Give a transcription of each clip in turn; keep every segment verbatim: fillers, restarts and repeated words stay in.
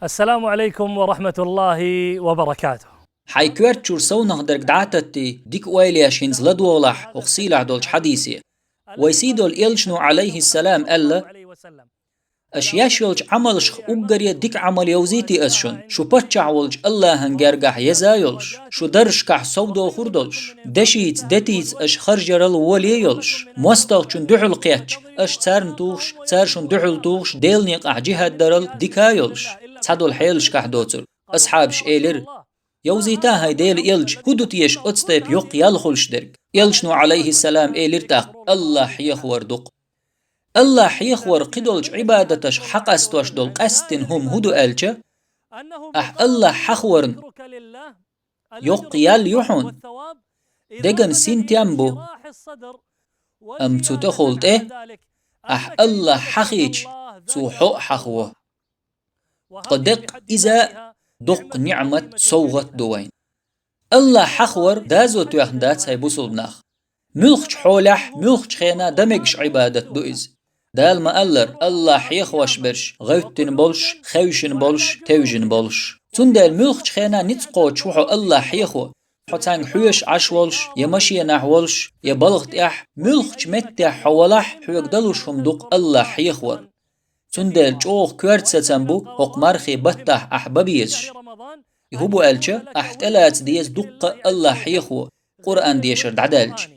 السلام عليكم ورحمة الله وبركاته. Хьай коьрта чура совнах дерг дӀатеттий, дика ойла еш хӀинца ладогӀалахь хӀокху сийлахь долчу хьадисе. Вай сийдолу элчано, Ӏалайхиссалам, аьлла: «Аша еш йолчу Ӏамалшах уггаре дика Ӏамал йовзийтий аса шуна, шу паччахь волчу АллахӀан гергахь еза йолуш, шу даржашкахь совдохур долуш, дешица, детица аша харжарал воле йолуш, мостагӀчунна дуьхьал кхетча, аша царна тухуш, цара шуна дуьхьал тухуш, Делан некъахь жихӀад дарал дика йолуш». Цхьадолу хьелашкахь доцург. Асхьабаша элира: «Йовзийта хӀай Делан элча, хӀун ду теша оцу тайпа йоккха ял хуьлуш дерг?» Элчано, Ӏалайхиссалам, элира тӀаккха: «АллахӀ хьехавар ду-кх». АллахӀ хьехавар кхидолчу Ӏибадаташка хьакъастош долу къаьсттина хӀума хӀун ду аьлча, ахь АллахӀ хьахаварна йоккха ял ю хьуна, деган синтем бу, амма цу тӀехула тӀе ахь АллахӀ хьахийча, цо хьо а хьахаво. Ткъа деккъа иза а доккха ниӀмат, совгӀат ду вайна. АллахӀ хьахавар доза тоьхна дац, хӀай бусулба нах. Муьлххачу хьолехь, муьлххачу хенахь дан мегаш Ӏибадат ду иза. Дала ма-аллара: «АллахӀ хьехош берш гӀевттина болуш, хевшина болуш, тевжина болуш». Цундела муьлххачу хенахь ницкъ кхочуш ву хьо АллахӀ хьехо. Хьо цхьаьнга хьоьжуш Ӏаш волуш, я машенахь волуш, я балха тӀехь, муьлххачу меттехь хьо валахь, хьоьга далуш хӀума ду-кх АллахӀ хьехавар. Цундела чӀогӀа коьрта сацам бу хӀокху мархийн баттахь ахь бан безаш. И хӀун бу аьлча, ахь тӀелаца деза дуккха а АллахӀ хьехо, Къуръан дешар дӀадаьлча.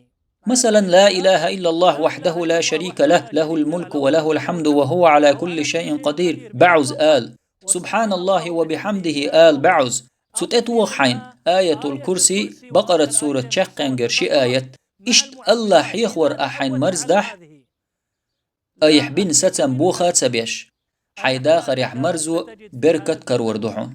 Масалан, لا إله إلا الله وحده لا شريك له، له الملك وله الحمد وهو على كل شيء قدير бӀозза ала. سبحان الله وبحمده ала бӀозза. Цу тӀе тоха хьайна Аятул Курси, Бакъарат сурат чаккхенгара ши аят. Иштта АллахӀ хьехавар ахь хьайна марздахь, айхьа бина сацам боха а ца беш, хьайн дахарехь марзо, беркат карор ду хьуна.